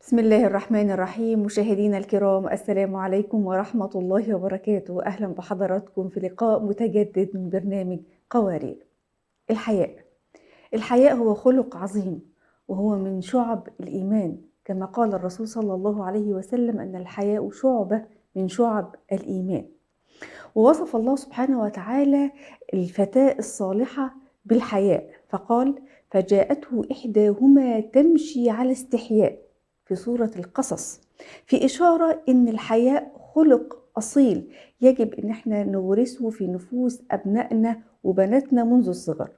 بسم الله الرحمن الرحيم. مشاهدينا الكرام، السلام عليكم ورحمة الله وبركاته. أهلا بحضراتكم في لقاء متجدد من برنامج قوارير. الحياء، الحياء هو خلق عظيم وهو من شعب الإيمان، كما قال الرسول صلى الله عليه وسلم أن الحياء شعبة من شعب الإيمان. ووصف الله سبحانه وتعالى الفتاة الصالحة بالحياء فقال: فجاءته إحداهما تمشي على استحياء، في سورة القصص، في إشارة إن الحياء خلق أصيل يجب إن احنا نورثه في نفوس أبنائنا وبناتنا منذ الصغر.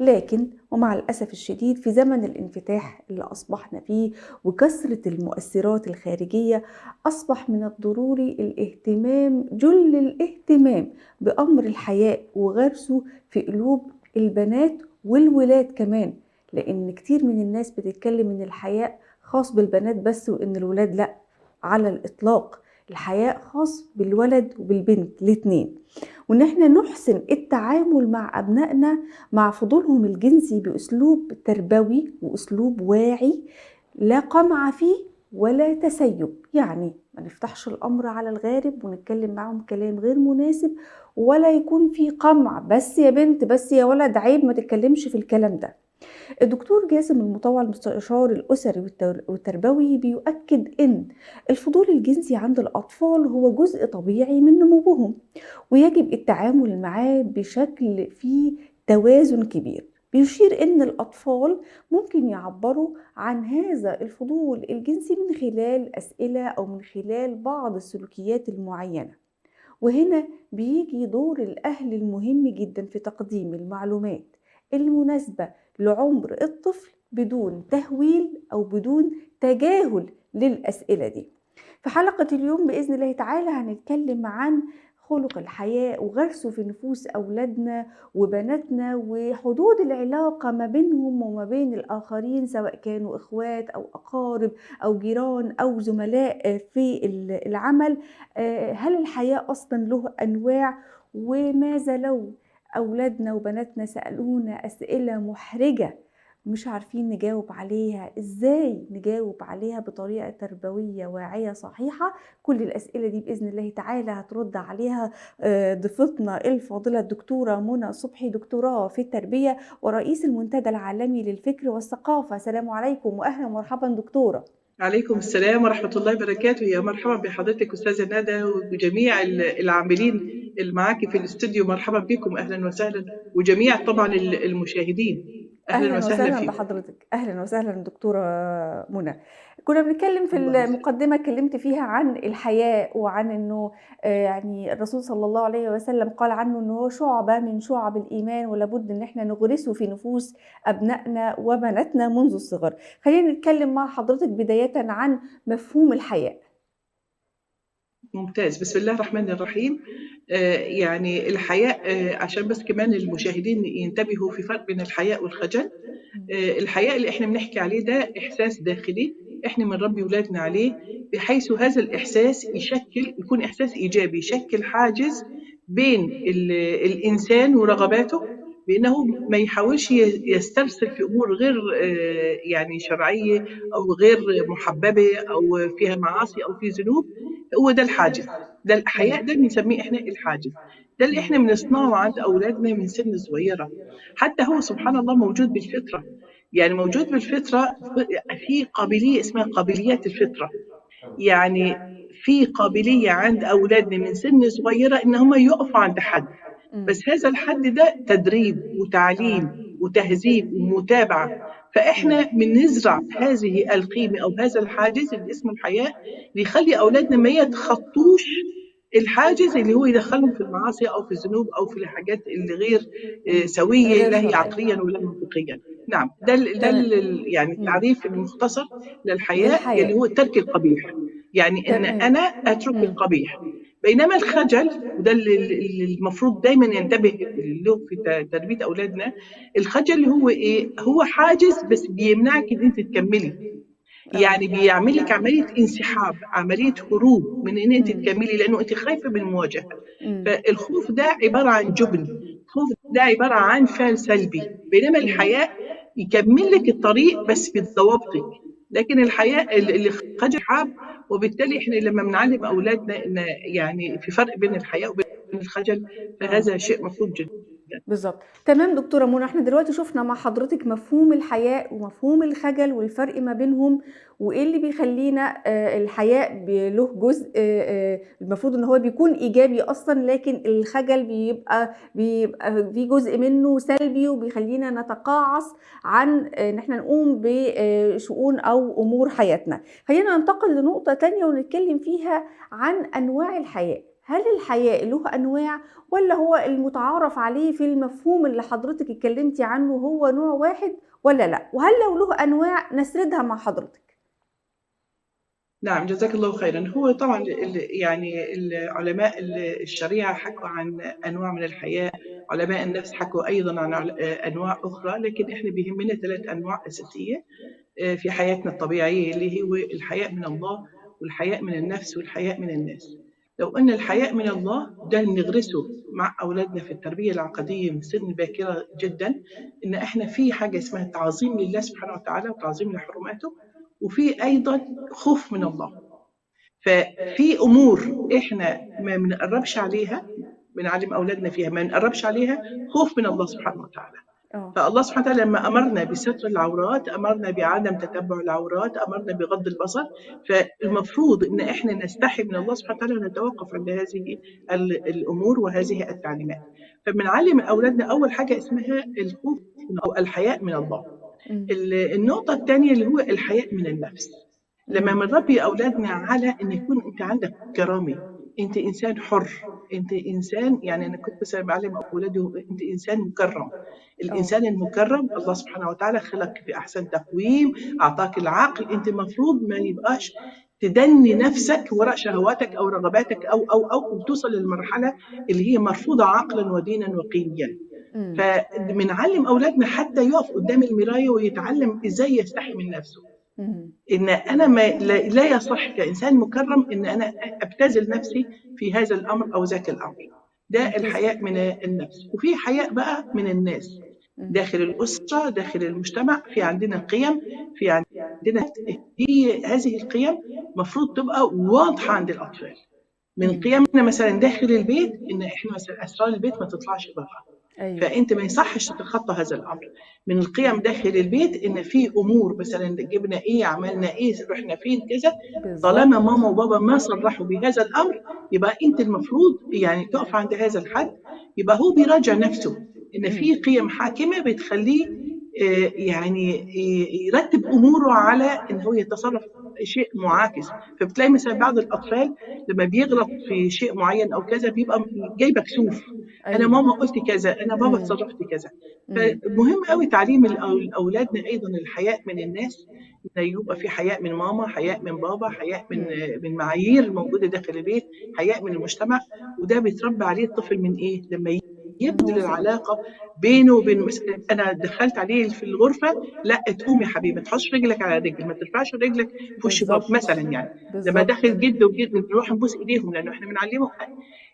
لكن ومع الأسف الشديد في زمن الانفتاح اللي أصبحنا فيه وكثرة المؤثرات الخارجية، أصبح من الضروري الاهتمام، جل الاهتمام بأمر الحياء وغرسه في قلوب البنات والولاد كمان، لأن كتير من الناس بتتكلم إن الحياء خاص بالبنات بس وإن الولاد لأ. على الإطلاق الحياء خاص بالولد وبالبنت الاتنين، وإن احنا نحسن التعامل مع أبنائنا مع فضولهم الجنسي بأسلوب تربوي وأسلوب واعي لا قمع فيه ولا تسيب، يعني ما نفتحش الأمر على الغارب ونتكلم معهم كلام غير مناسب، ولا يكون في قمع، بس يا بنت بس يا ولد عيب ما تتكلمش في الكلام ده. الدكتور جاسم المطوع المستشار الأسري والتربوي بيؤكد إن الفضول الجنسي عند الأطفال هو جزء طبيعي من نموهم، ويجب التعامل معاه بشكل فيه توازن كبير. بيشير إن الأطفال ممكن يعبروا عن هذا الفضول الجنسي من خلال أسئلة أو من خلال بعض السلوكيات المعينة، وهنا بيجي دور الأهل المهم جدا في تقديم المعلومات المناسبة لعمر الطفل بدون تهويل أو بدون تجاهل للأسئلة دي. في حلقة اليوم بإذن الله تعالى هنتكلم عن خلق الحياء وغرسه في نفوس أولادنا وبناتنا، وحدود العلاقة ما بينهم وما بين الآخرين، سواء كانوا إخوات أو أقارب أو جيران أو زملاء في العمل. هل الحياء أصلا له أنواع؟ وماذا لو أولادنا وبناتنا سألونا أسئلة محرجة مش عارفين نجاوب عليها؟ إزاي نجاوب عليها بطريقة تربوية واعية صحيحة؟ كل الأسئلة دي بإذن الله تعالى هترد عليها ضيفتنا الفاضلة الدكتورة منى صبحي، دكتوراه في التربية ورئيس المنتدى العالمي للفكر والثقافة. السلام عليكم وأهلا ومرحبا دكتورة. عليكم السلام ورحمة الله وبركاته. يا مرحبا بحضرتك أستاذة ندى وجميع العاملين اللي معاكي في الاستوديو، مرحبا بكم، أهلا وسهلا، وجميع طبعا المشاهدين، أهلا وسهلا بحضرتك. أهلا وسهلا دكتورة منى. كنا بنتكلم في المقدمة، اتكلمت فيها عن الحياء وعن أنه يعني الرسول صلى الله عليه وسلم قال عنه أنه هو شعبة من شعب الإيمان، ولابد أن احنا نغرسه في نفوس أبنائنا وبناتنا منذ الصغر. خلينا نتكلم مع حضرتك بداية عن مفهوم الحياء. ممتاز. بسم الله الرحمن الرحيم. يعني الحياء، عشان بس كمان المشاهدين ينتبهوا، في فرق بين الحياء والخجل. الحياء اللي احنا بنحكي عليه ده إحساس داخلي احنا بنربي ولادنا عليه، بحيث هذا الإحساس يكون إحساس إيجابي، يشكل حاجز بين الإنسان ورغباته، بأنه ما يحاولش يسترسل في أمور غير يعني شرعية أو غير محببة أو فيها معاصي أو في ذنوب. هو ده الحاجز، ده الحياء، ده بنسميه إحنا الحاجز، ده اللي إحنا بنصنعه عند أولادنا من سن صغيرة. حتى هو سبحان الله موجود بالفطرة، يعني موجود بالفطرة، في قابلية اسمها قابليات الفطرة، يعني في قابلية عند أولادنا من سن صغيرة إن هم يقفوا عند حد، بس هذا الحد ده تدريب وتعليم وتهذيب ومتابعة. فإحنا بنزرع هذه القيمة أو هذا الحاجز اللي اسمه الحياء، ليخلي أولادنا ما يتخطوش الحاجز اللي هو يدخلهم في المعاصي أو في الذنوب أو في الحاجات اللي غير سوية، لا هي عقليا ولا منطقيا. نعم، ده يعني التعريف المختصر للحياء، اللي هو ترك القبيح، يعني إن أنا أترك القبيح. بينما الخجل، وده اللي المفروض دايما ينتبه له في تربية أولادنا، الخجل هو إيه؟ هو حاجز بس بيمنعك إن أنت تكملي، يعني بيعمل لك عملية انسحاب، عملية هروب من إن أنت تكملي، لأنه أنت خايفة من المواجهة. فالخوف ده عبارة عن جبن، الخوف ده عبارة عن فعل سلبي. بينما الحياء يكمل لك الطريق بس بضوابطك، لكن الحياء اللي خجل حاب. وبالتالي احنا لما بنعلم اولادنا ان يعني في فرق بين الحياء وبين الخجل، فهذا شيء مطلوب جدا. بالظبط. تمام دكتورة منى، احنا دلوقتي شفنا مع حضرتك مفهوم الحياء ومفهوم الخجل والفرق ما بينهم، وايه اللي بيخلينا الحياء له جزء المفروض ان هو بيكون ايجابي اصلا، لكن الخجل بيبقى في جزء منه سلبي وبيخلينا نتقاعس عن ان احنا نقوم بشؤون او امور حياتنا. خلينا ننتقل لنقطة تانية ونتكلم فيها عن انواع الحياء. هل الحياء له أنواع، ولا هو المتعارف عليه في المفهوم اللي حضرتك اتكلمتي عنه هو نوع واحد ولا لا؟ وهل لو له أنواع نسردها مع حضرتك؟ نعم، جزاك الله خيرا. هو طبعا يعني العلماء الشريعة حكوا عن أنواع من الحياء، علماء النفس حكوا أيضا عن أنواع أخرى، لكن إحنا بيهمنا 3 أنواع أساسية في حياتنا الطبيعية، اللي هو الحياء من الله، والحياء من النفس، والحياء من الناس. لو أن الحياء من الله ده نغرسه مع أولادنا في التربية العقدية من سن باكرة جدا، إن إحنا في حاجة اسمها تعظيم لله سبحانه وتعالى وتعظيم لحرماته، وفي أيضا خوف من الله. ففي أمور إحنا ما بنقربش عليها، بنعلم أولادنا فيها ما نقربش عليها خوف من الله سبحانه وتعالى. فالله سبحانه وتعالى لما أمرنا بستر العورات، أمرنا بعدم تتبع العورات، أمرنا بغض البصر، فالمفروض إن إحنا نستحي من الله سبحانه وتعالى ونتوقف عند هذه الأمور وهذه التعليمات. فبنعلم أولادنا أول حاجة اسمها الخوف أو الحياء من الله. النقطة الثانية اللي هو الحياء من النفس. لما بنربي أولادنا على إن يكون أنت عندك كرامة، أنت إنسان حر، أنت إنسان، يعني أنا كنت مثلا بعلم أولادي أنت إنسان مكرم. الإنسان المكرم الله سبحانه وتعالى خلقك في أحسن تقويم، أعطاك العقل، أنت المفروض ما يبقاش تدني نفسك وراء شهواتك أو رغباتك أو أو أو وتوصل للمرحلة اللي هي مرفوضة عقلا ودينا وقيميا. فبنعلم أولادنا حتى يقف قدام المراية ويتعلم إزاي يستحي من نفسه. إن أنا ما لا يصح كإنسان مكرم إن أنا أبتذل نفسي في هذا الأمر أو ذاك الأمر. ده الحياء من النفس. وفي حياء بقى من الناس داخل الأسرة، داخل المجتمع، في عندنا قيم، في عندنا هي هذه القيم مفروض تبقى واضحة عند الأطفال. من قيمنا مثلا داخل البيت إن إحنا مثلا أسرار البيت ما تطلعش بره. أيوة. فأنت ما يصحش تتخطى هذا الأمر. من القيم داخل البيت إن في أمور مثلا جبنا إيه، عملنا إيه، رحنا فين، كذا، طالما ماما وبابا ما صرحوا بهذا الأمر يبقى أنت المفروض يعني تقف عند هذا الحد. يبقى هو بيراجع نفسه إن في قيم حاكمة بتخليه يعني يرتب أموره على إن هو يتصرف شيء معاكس. فبتلاقي مثلا بعض الأطفال لما بيغلط في شيء معين أو كذا بيبقى جاي مكسوف. أيوة. أنا ماما قلت كذا، أنا بابا تصرفت كذا. فمهم قوي تعليم أولادنا أيضا الحياء من الناس، إن يبقى في حياء من ماما، حياء من بابا، حياء من معايير موجودة داخل البيت، حياء من المجتمع. وده بيتربى عليه الطفل من إيه؟ لما يبذل العلاقة بينه وبين مثلا أنا دخلت عليه في الغرفة، لا تقوم يا حبيبي، ما تحطش رجلك على رجل، ما ترفعش رجلك في وش باب مثلا. يعني لما دخل جد وجد بنروح نبوس إيديهم لأنه إحنا بنعلمه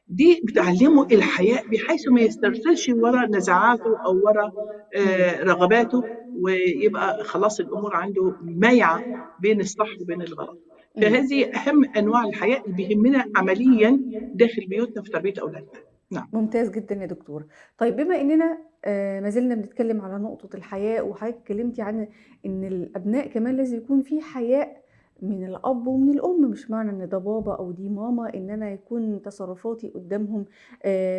دي، بتعلمه الحياء بحيث ما يسترسلش وراء نزعاته أو وراء رغباته، ويبقى خلاص الأمور عنده مايعة بين الصح وبين الغلط. فهذه أهم أنواع الحياء اللي بيهمنا عمليا داخل بيوتنا في تربية أولادنا. نعم. ممتاز جدا يا دكتور. طيب بما اننا ما زلنا بنتكلم على نقطة الحياء، وحضرتك اتكلمتي عن ان الابناء كمان لازم يكون في حياء من الاب ومن الام، مش معنى ان ده بابا او دي ماما ان انا يكون تصرفاتي قدامهم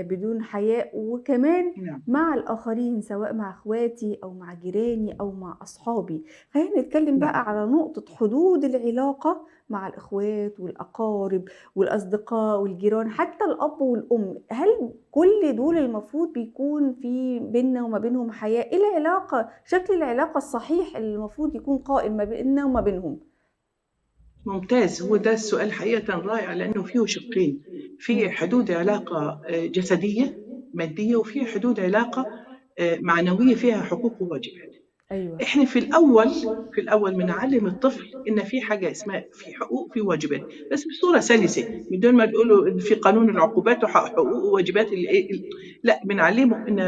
بدون حياء، وكمان نعم. مع الاخرين سواء مع اخواتي او مع جيراني او مع اصحابي. خلينا نتكلم بقى على نقطة حدود العلاقة مع الإخوات والأقارب والأصدقاء والجيران، حتى الأب والأم. هل كل دول المفروض بيكون في بيننا وما بينهم حياء؟ إيه العلاقة، شكل العلاقة الصحيح اللي المفروض يكون قائم ما بيننا وما بينهم؟ ممتاز، هو ده السؤال حقيقة رائع، لأنه فيه شقين، في حدود علاقة جسدية مادية، وفي حدود علاقة معنوية فيها حقوق وواجبات. ايوه. احنا في الاول بنعلم الطفل ان في حاجة اسمها في حقوق في واجبات، بس بصورة سلسه، بدون ما تقول له في قانون العقوبات وحقوق وواجبات. لا، بنعلمه ان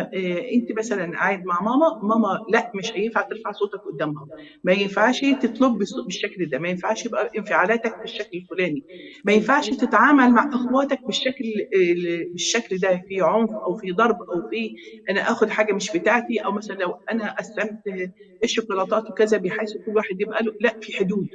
انت مثلا قاعد مع ماما، ماما لا مش هينفع ترفع صوتك قدام ماما، ما ينفعش تطلب بالشكل ده، ما ينفعش يبقى انفعالاتك بالشكل الفلاني، ما ينفعش تتعامل مع اخواتك بالشكل ده، في عنف او في ضرب او في انا اخد حاجة مش بتاعتي، او مثلا لو انا قسمت الشوكولاتات وكذا بحيث كل واحد يبقى له، لا، في حدود.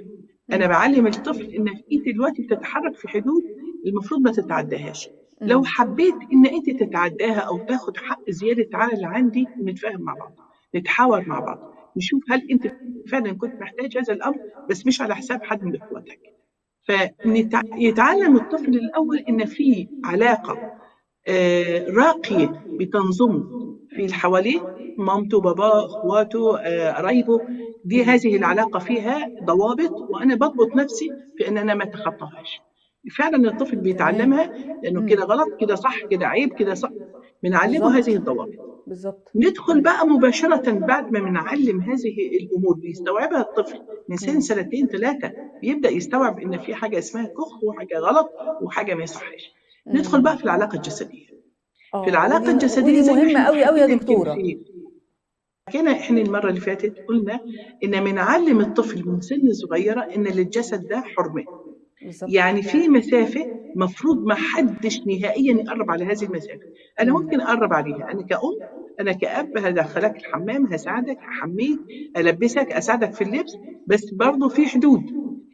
انا بعلم الطفل ان انت دلوقتي بتتحرك في حدود المفروض ما تتعداهاش. لو حبيت ان انت تتعداها او تاخد حق زيادة على اللي عندي، نتفاهم مع بعض، نتحاور مع بعض، نشوف هل انت فعلا كنت محتاج هذا الامر، بس مش على حساب حد من اخواتك. فيتعلم الطفل الاول ان في علاقة راقية بتنظمه في اللي حواليه، مامته، باباه، اخواته، قرايبه، دي هذه العلاقة فيها ضوابط، وانا بضبط نفسي في ان انا ما اتخطاهاش. فعلا الطفل بيتعلمها، لانه كده غلط، كده صح، كده عيب، كده صح، بنعلمه هذه الضوابط. بالظبط. ندخل بقى مباشرة بعد ما بنعلم هذه الأمور بيستوعبها الطفل من سن 2 3، بيبدأ يستوعب إن في حاجة اسمها كخ وحاجة غلط وحاجة ما يصحش. ندخل بقى في العلاقة الجسدية. في العلاقة الجسدية ودي مهمة قوي قوي يا دكتورة. حكينا احنا المرة اللي فاتت قلنا إن بنعلم الطفل من سن صغيرة إن للجسد ده حرمة. يعني في مسافة مفروض ما حدش نهائيا يقرب على هذه المسافة. أنا ممكن أقرب عليها، أنا كأم، أنا كأب، هدخلك الحمام، هساعدك، هحميك، ألبسك، أساعدك في اللبس، بس برضه في حدود.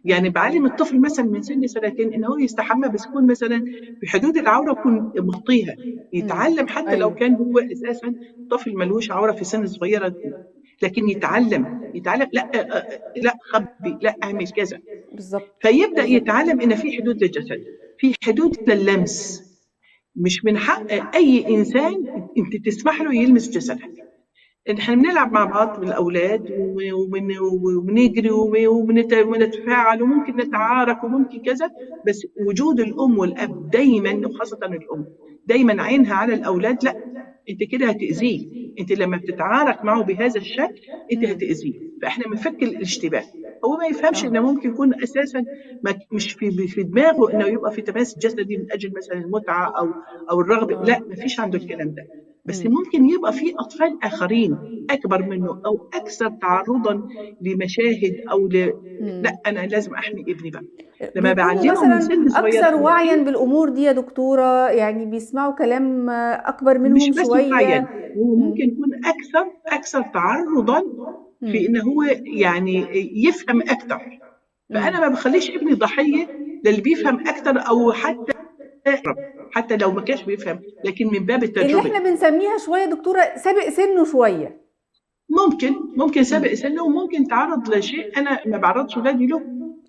يعني بعلم الطفل مثلا من سن 2 إن هو يستحمى، بس يكون مثلا في حدود العورة يكون مغطيها، يتعلم حتى لو كان هو أساسا طفل ملوش عورة في سن صغيرة، لكن يتعلم لا لا خبي، لا اعمل كذا. بالظبط. فيبدأ يتعلم إن في حدود للجسد، في حدود لللمس. مش من حق أي إنسان أنت تسمح له يلمس جسدك. إحنا بنلعب مع بعض من الأولاد وبنجري وبنتفاعل وممكن نتعارك وممكن كذا، بس وجود الأم والأب دايما، وخاصة الأم دايما عينها على الأولاد، لا أنت كده هتأذيه، أنت لما بتتعارك معه بهذا الشكل أنت هتأذيه. فإحنا بنفك الاشتباه. هو ما يفهمش إنه ممكن يكون أساساً مش في دماغه إنه يبقى في تماس جسدي من أجل مثلاً المتعة أو الرغبة، لا ما فيش عنده الكلام ده. بس ممكن يبقى في أطفال آخرين أكبر منه أو أكثر تعرضاً لمشاهد أو لا أنا لازم أحمي ابني بقى. لما بعلمه من سن صغير أكثر وعياً بالأمور دي يا دكتورة، يعني بيسمعوا كلام أكبر منهم مش بس شوية. وعياً، هو ممكن يكون أكثر تعرضاً في إنه هو يعني يفهم أكثر. فأنا ما بخليش ابني ضحية للي بيفهم أكثر، أو حتى لو ما كانش بيفهم، لكن من باب التجربة اللي احنا بنسميها شوية دكتورة سابق سنة شوية. ممكن سابق سنة، وممكن تعرض لشيء أنا ما بعرضش أولادي له،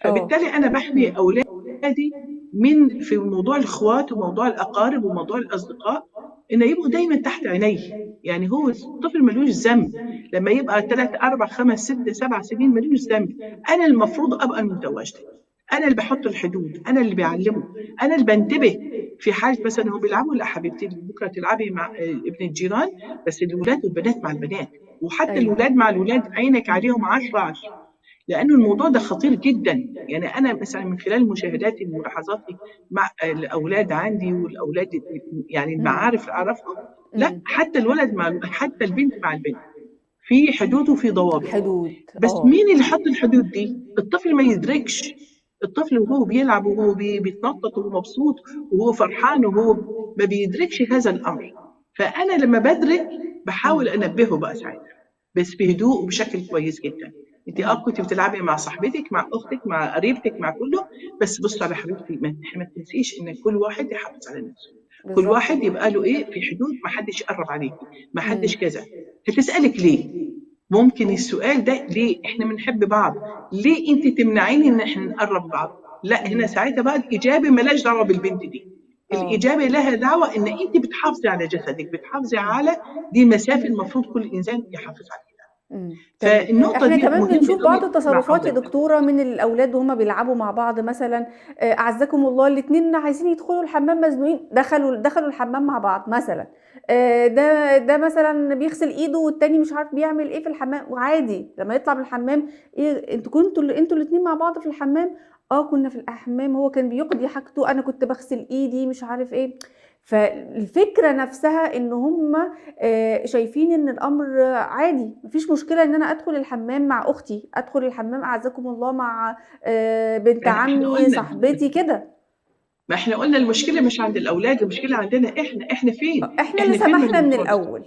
فبالتالي أنا بحمي أولادي من في موضوع الإخوات وموضوع الأقارب وموضوع الأصدقاء، إن يبقوا دايما تحت عينيه. يعني هو الطفل ملوش ذنب لما يبقى 3 4 5 6 7 سنين، ملوش ذنب. أنا المفروض أبقى المتواجدة، أنا اللي بحط الحدود، أنا اللي بعلمه، أنا اللي بنتبه في حاجة مثلا هو بيلعبوا، لا حبيبتي بكرة تلعبي مع ابن الجيران، بس الولاد والبنات مع البنات، وحتى الولاد مع الولاد عينك عليهم 10 10، لأنه الموضوع ده خطير جدا. يعني أنا مثلا من خلال مشاهداتي وملاحظاتي مع الأولاد عندي والأولاد يعني المعارف اللي أعرفهم، لا حتى الولد مع حتى البنت مع البنت في حدود وفي ضوابط. حدود. بس مين اللي حط الحدود دي؟ الطفل ما يدركش. الطفل وهو بيلعب وهو بيتنطط وهو مبسوط وهو فرحان وهو ما بيدركش هذا الأمر. فأنا لما بدرك بحاول أنبهه بقى ساعتها، بس بهدوء وبشكل كويس جدا. انت كنت بتلعبي مع صاحبتك، مع اختك، مع قريبتك، مع كله، بس بصي على حبيبتي، ما تنسيش ان كل واحد يحافظ على نفسه، كل واحد يبقى له ايه في حدود، ما حدش يقرب عليكي، ما حدش كذا. هتسالك ليه؟ ممكن السؤال ده ليه؟ احنا بنحب بعض، ليه انت تمنعيني ان احنا نقرب بعض؟ لا، هنا ساعتها بقى الاجابة مالهاش دعوه بالبنت دي، الاجابة لها دعوه ان انت بتحافظي على جسدك، بتحافظي على دي المسافة المفروض كل انسان يحافظ عليها. تمام. فالنقطة إحنا دي كمان مهمة بنشوف أوي بعض مع التصرفات يا أولادنا. دكتورة من الأولاد وهُم بيلعبوا مع بعض مثلًا، أعزكم الله الاتنين عايزين يدخلوا الحمام مزنوقين، دخلوا الحمام مع بعض مثلًا، ده مثلًا بيغسل إيده والتاني مش عارف بيعمل إيه في الحمام، وعادي لمّا يطلع من الحمام إيه أنتم كنتم أنتم الاتنين مع بعض في الحمام؟ آه كنا في الحمام، هو كان بيقضي حاجته، أنا كنت باغسل إيدي مش عارف إيه. فالفكرة نفسها إن هم شايفين إن الأمر عادي، ما فيش مشكلة إن أنا أدخل الحمام مع أختي، أدخل الحمام أعزكم الله مع بنت إحنا عمي، قلنا. صاحبتي كده. ما إحنا قلنا المشكلة مش عند الأولاد، المشكلة عندنا إحنا، إحنا فين؟ إحنا اللي إحنا فين من سمحنا من الموضوع ده؟ الأول.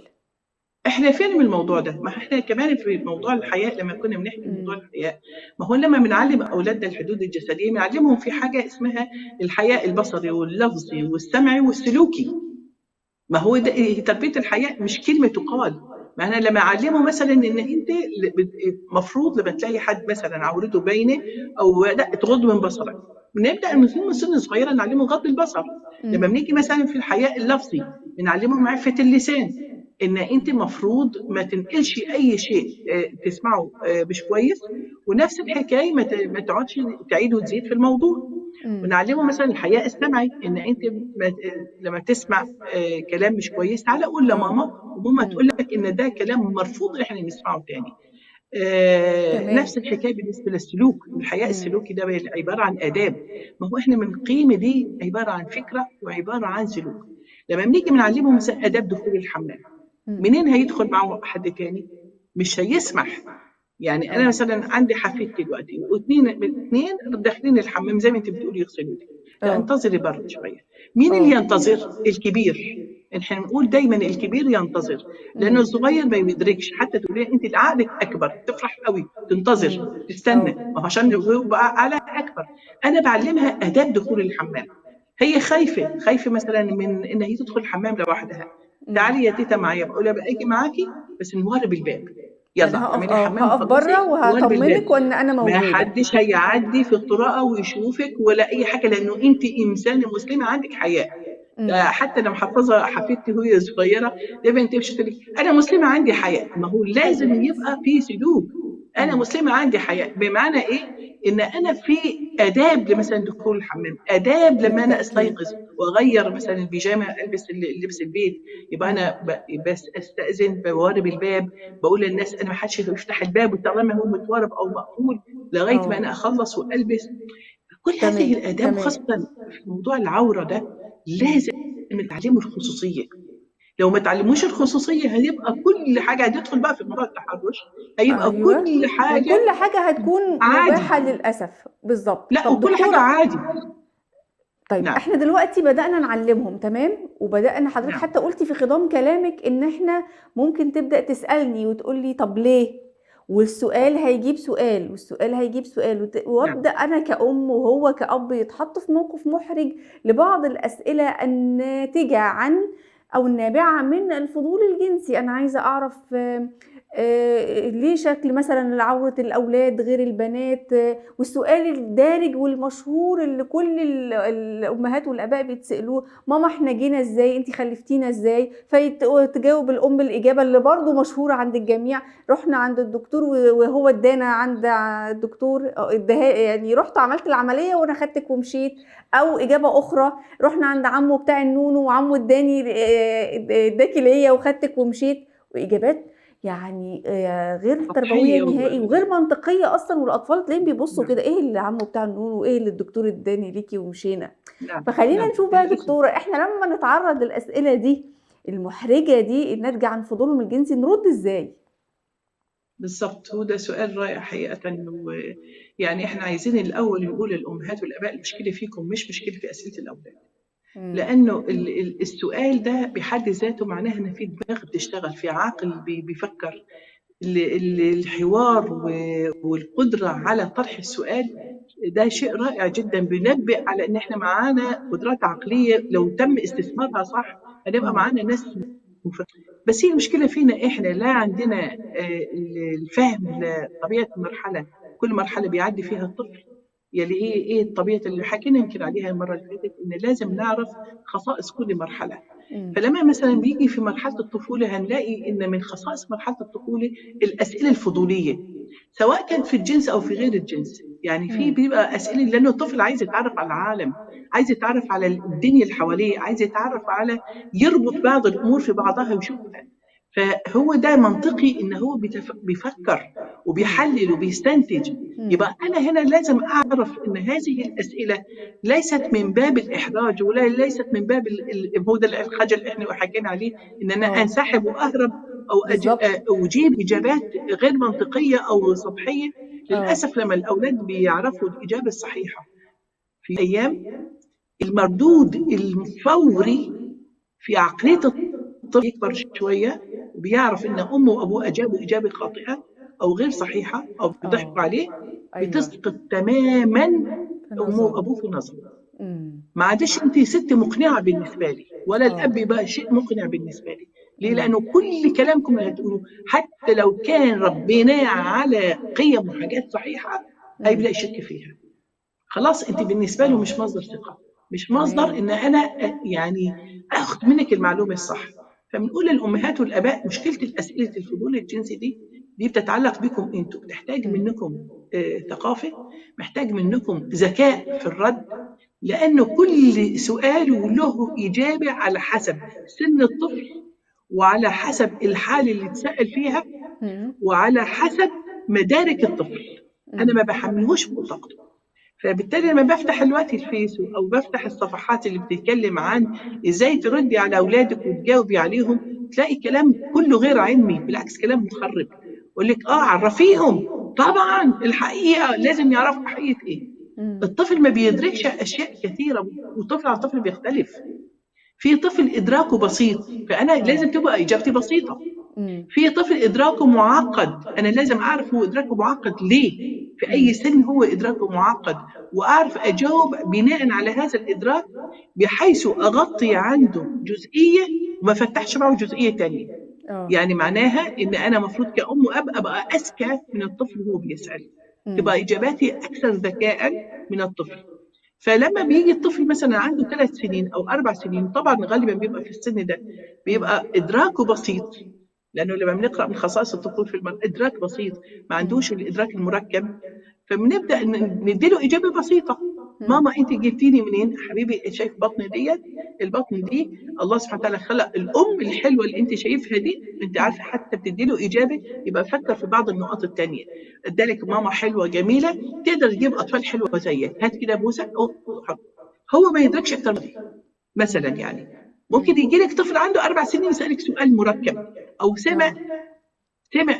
إحنا فين من الموضوع ده؟ ما إحنا كمان في موضوع الحياء لما كنا بنحكي موضوع الحياء، ما هو لما بنعلم أولادنا الحدود الجسدية بنعلمهم في حاجة اسمها الحياء البصري واللفظي والسمعي والسلوكي. ما هو ده تربية الحياء مش كلمة تقال. ما أنا لما أعلمه مثلاً إن أنت المفروض لما تلاقي حد مثلاً عورته باينة أو لا تغض من بصرك، بنبدأ من سن صغيرة نعلمه غض البصر. لما بنيجي مثلاً في الحياء اللفظي بنعلمه معرفة اللسان، إن أنت المفروض ما تنقلش أي شيء تسمعه مش كويس، ونفس الحكاية ما تقعدش تعيد وتزيد في الموضوع. ونعلمه مثلاً الحياء السمعي، إن أنت لما تسمع كلام مش كويس تعالى قول لماما، وماما تقول لك إن ده كلام مرفوض إن إحنا نسمعه تاني. نفس الحكاية بالنسبة للسلوك، الحياء السلوكي ده عبارة عن آداب. ما هو إحنا من القيمة دي عبارة عن فكرة وعبارة عن سلوك. لما بنيجي بنعلمهم مثلاً آداب دخول الحمام، منين هيدخل معه حد تاني؟ مش هيسمح. أنا مثلاً عندي حفيدتي دلوقتي واثنين داخلين الحمام زي ما أنت بتقولي يغسلوا ايديهم، لا، انتظري بره شوية. مين اللي ينتظر؟ الكبير. احنا بنقول دايماً الكبير ينتظر، لأنه الصغير ما بيدركش. حتى تقولي أنت اللي عقلك أكبر، تفرح قوي، تنتظر، تستنى، ما هو عشان هو بقى عقلها أكبر. أنا بعلمها آداب دخول الحمام. هي خايفة مثلاً من إن هي تدخل الحمام لوحدها. تعالي يا تيتا معايا، بقول لها بقى اجي معاكي بس نوارب الباب. يلا، أنا اعملي حمام هقف وخلصي، بره وارب الباب. وهطمنك وإن أنا ما موجودة. حدش هيعدي في الطرقة ويشوفك ولا أي حاجة، لأنه أنت إنسانة مسلمة عندك حياء. ده حتى لما حافظة حفيدتي وهي صغيرة دايماً تمشي تقول لي أنا مسلمة عندي حياء. ما هو لازم يبقى في سلوك. أنا مسلمة عندي حياء، بمعنى إيه؟ إن أنا في آداب مثلاً دخول الحمام، آداب لما أنا أستيقظ وأغير مثلاً البيجامة، ألبس لبس البيت، يبقى أنا بس أستأذن، بوارب الباب، بقول للناس أنا ما حدش يفتح الباب طالما هو متوارب أو مقفول لغاية ما أنا أخلص وألبس. كل هذه الآداب، خاصة في موضوع العورة ده، لازم نتعلمه الخصوصية. لو ما تعلموش الخصوصية هيبقى كل حاجة هتدخل بقى في موضوع التحرش، هيبقى كل حاجة وكل حاجة هتكون عادي. مباحة للأسف. بالظبط. لا، طب وكل حاجة دكتورة، عادي. احنا دلوقتي بدأنا نعلمهم، تمام؟ وبدأنا حضرتك حتى قلتي في خضام كلامك إن احنا ممكن تبدأ تسألني وتقول لي طب ليه؟ والسؤال هيجيب سؤال، والسؤال هيجيب سؤال، وأبدأ أنا كأم وهو كأب يتحط في موقف محرج لبعض الأسئلة الناتجة عن أو النابعة من الفضول الجنسي. أنا عايزة أعرف، ليه شكل مثلاً عورة الأولاد غير البنات، والسؤال الدارج والمشهور اللي كل الأمهات والآباء بيتسألوه، ماما إحنا جينا إزاي؟ أنتي خلفتينا إزاي؟ فتجاوب الأم الإجابة اللي برضو مشهورة عند الجميع، رحنا عند الدكتور وهو ادانا عند الدكتور، اداها، يعني رحت عملت العملية وأنا خدتك ومشيت. أو إجابة أخرى، رحنا عند عمو بتاع النونو وعمو اداكي ليا وخدتك ومشيت. وإجابات غير سطحية تربوية و نهائي وغير منطقية أصلاً، والأطفال تلاقيهم بيبصوا كده، إيه اللي عمو بتاع النونو وإيه اللي الدكتور اداني ليكي ومشينا. فخلينا نشوف بقى يا دكتورة، إحنا لما نتعرض للأسئلة دي المحرجة دي الناتجة عن فضولهم الجنسي نرد إزاي؟ بالظبط، هو ده سؤال رائع حقيقة. إحنا عايزين الأول نقول للأمهات والآباء المشكلة فيكم مش مشكلة في أسئلة الأولاد. لأنه السؤال ده بحد ذاته معناه إن في دماغ بتشتغل، في عقل بيفكر. الحوار والقدرة على طرح السؤال ده شيء رائع جدا، بينبئ على إن إحنا معانا قدرات عقلية لو تم استثمارها صح هنبقى معانا ناس مفكرة. بس هي المشكلة فينا إحنا لا عندنا الفهم لطبيعة المرحلة، كل مرحلة بيعدي فيها الطفل، يلي هي ايه الطبيعة اللي حكينا يمكن عليها المرة اللي فاتت، ان لازم نعرف خصائص كل مرحلة. فلما مثلا بيجي في مرحلة الطفولة هنلاقي ان من خصائص مرحلة الطفولة الاسئلة الفضوليه، سواء كانت في الجنس او في غير الجنس. يعني في بيبقى اسئلة لانه الطفل عايز يتعرف على العالم، عايز يتعرف على الدنيا اللي حواليه، عايز يتعرف على يربط بعض الامور في بعضها ويشوفها. فهو ده منطقي ان هو بيفكر وبيحلل وبيستنتج. يبقى انا هنا لازم اعرف ان هذه الاسئلة ليست من باب الاحراج، ولا ليست من باب هو ده الخجل اللي احنا حكينا عليه، ان انا انسحب واهرب او اجيب اجابات غير منطقية او سطحية. للاسف لما الاولاد بيعرفوا الاجابة الصحيحة في ايام، المردود الفوري في عقلية الطفل يكبر شوية وبيعرف ان امه وابوه اجابوا اجابه خاطئه او غير صحيحه او بيضحكوا عليه، بتسقط تماما امه وابوه في نظره. ما عادش انت ست مقنعة بالنسبة لي، ولا الاب يبقى شيء مقنع بالنسبة لي. ليه؟ لانه كل كلامكم اللي هتقولوه حتى لو كان ربيناه على قيم وحاجات صحيحه هيبدا يشك فيها. خلاص انت بالنسبة له مش مصدر ثقة، مش مصدر ان انا يعني اخد منك المعلومة الصح. فبنقول للامهات والاباء مشكلة الاسئلة الفضول الجنسي دي بتتعلق بكم انتوا، بتحتاج منكم ثقافة، محتاج منكم ذكاء في الرد، لانه كل سؤال له اجابه على حسب سن الطفل وعلى حسب الحالة اللي اتسال فيها وعلى حسب مدارك الطفل. انا ما بحملهوش فوق طاقته. فبالتالي لما بفتح دلوقتي الفيس او بفتح الصفحات اللي بتتكلم عن ازاي تردي على اولادك وتجاوبي عليهم، تلاقي كلام كله غير علمي، بالعكس كلام مخرب. يقول لك عرفيهم، طبعا الحقيقة لازم يعرفوا حقيقة ايه. الطفل ما بيدركش اشياء كثيرة، وطفل عن طفل بيختلف. في طفل ادراكه بسيط، فانا لازم تبقى اجابتي بسيطة. في طفل ادراكه معقد، انا لازم اعرف هو ادراكه معقد ليه، في اي سن هو ادراكه معقد، واعرف اجاوب بناء على هذا الادراك، بحيث اغطي عنده جزئية وما فتحش معه جزئية ثانية. يعني معناها ان انا المفروض كأم واب ابقى اذكى من الطفل وهو بيسال، تبقى اجاباتي اكثر ذكاء من الطفل. فلما بيجي الطفل مثلا عنده 3 سنين او 4 سنين، طبعا غالبا بيبقى في السن ده بيبقى ادراكه بسيط، لانه لما بنقرا من خصائص الطفل في ادراك بسيط، ما عندوش الادراك المركب، فبنبدا نديله اجابه بسيطة. ماما انت جبتيني منين؟ حبيبي شايف بطني ديت؟ البطن دي الله سبحانه وتعالى خلق الام الحلوة اللي انت شايفها دي، انت عارفه، حتى بتدي له اجابه يبقى فكر في بعض النقاط الثانية. ادالك ماما حلوة جميلة تقدر تجيب اطفال حلوة زيك، هات كده بوسه. هو ما يدركش اكتر من مثلا. يعني ممكن يجي لك طفل عنده 4 سنين يسالك سؤال مركب، او سمع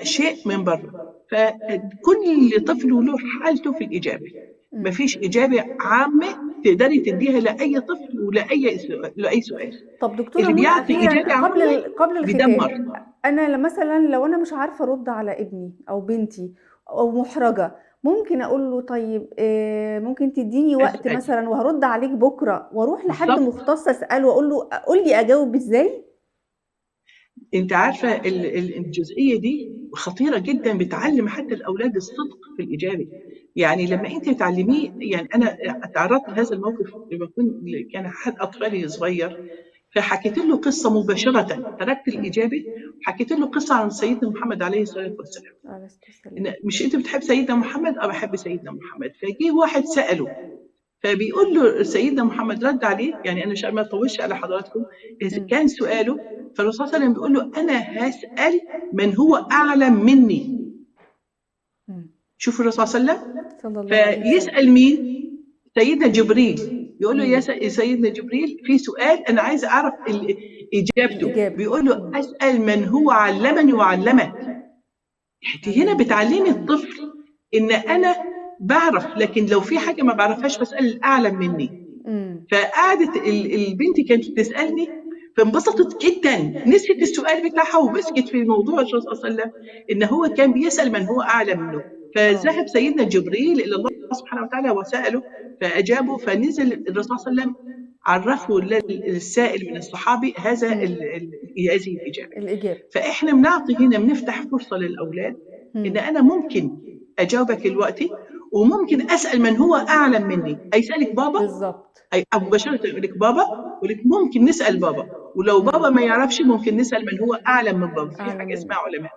شيء من بره. فكل طفل له حالته في الاجابة، ما فيش إجابة عامة تقدري تديها لأي طفل ولا أي سؤال. طب دكتورة اللي بيعطي إجابة عامة قبل الختام، بيدمر. أنا مثلا لو أنا مش عارفة أرد على ابني أو بنتي أو محرجة، ممكن أقول له طيب ممكن تديني وقت مثلا وهرد عليك بكرة، وأروح لحد مختص أسأله وأقول له قول لي أجاوب إزاي؟ أنت عارفة الجزئية دي خطيرة جدا، بتعلم حتى الأولاد الصدق في الإجابة. يعني لما انت تعلميه، يعني انا تعرضت لهذا الموقف لما كان احد اطفالي صغير، فحكيت له قصة مباشرة، تركت الاجابة وحكيت له قصة عن سيدنا محمد عليه الصلاة والسلام. إن مش انت بتحب سيدنا محمد؟ بحب سيدنا محمد. فجه واحد ساله، فبيقول له سيدنا محمد رد عليه، يعني انا مش ما اطولش على حضراتكم، كان سؤاله، فالرسول صلى الله عليه وسلم بيقول له انا هسال من هو اعلم مني. شوف الرسول صلى الله عليه وسلم فيسأل مين؟ سيدنا جبريل. يقول له يا سيدنا جبريل في سؤال أنا عايز أعرف إجابته. بيقول له أسأل من هو علمني وعلمك. انت هنا بتعلمي الطفل إن أنا بعرف، لكن لو في حاجة ما بعرفهاش بسأل الأعلم مني. فقعدت البنت كانت بتسألني، فانبسطت جدا، نسيت السؤال بتاعها ومسكت في موضوع الرسول صلى الله عليه وسلم إن هو كان بيسأل من هو أعلم منه. فذهب سيدنا جبريل إلى الله سبحانه وتعالى وسأله فأجابه، فنزل الرسول صلى الله عليه وسلم عرفه للسائل من الصحابي هذا هذه الإجابة. فإحنا بنعطي هنا، بنفتح فرصة للأولاد إن أنا ممكن أجاوبك دلوقتي، وممكن اسال من هو اعلم مني. هيسالك بابا؟ بالظبط. أي مباشرة يقول لك بابا، يقول لك ممكن نسال بابا، ولو بابا ما يعرفش ممكن نسال من هو اعلم من بابا. في أعلم حاجة منه. اسمها علماء.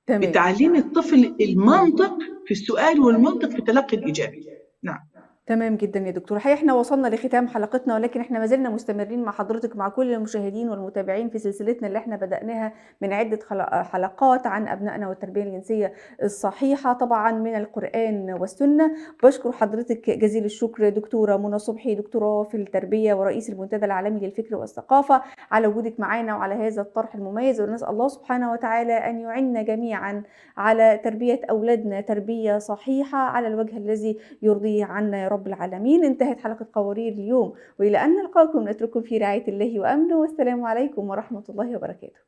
تمام. بتعليم الطفل المنطق في السؤال والمنطق في تلقي الاجابة. نعم. تمام جدا يا دكتور. الحقيقة احنا وصلنا لختام حلقتنا، ولكن احنا ما زلنا مستمرين مع حضرتك مع كل المشاهدين والمتابعين في سلسلتنا اللي احنا بدأناها من عدة حلقات عن أبنائنا والتربية الجنسية الصحيحة طبعا من القرآن والسنة. بشكر حضرتك جزيل الشكر دكتورة منى صبحي، دكتوراه في التربية ورئيس المنتدى العالمي للفكر والثقافة، على وجودك معانا وعلى هذا الطرح المميز. ونسأل الله سبحانه وتعالى أن يعيننا جميعا على تربية أولادنا تربية صحيحة على الوجه الذي يرضيه عنا يا رب العالمين. انتهت حلقة قوارير اليوم، وإلى أن نلقاكم نترككم في رعاية الله وأمنه، والسلام عليكم ورحمة الله وبركاته.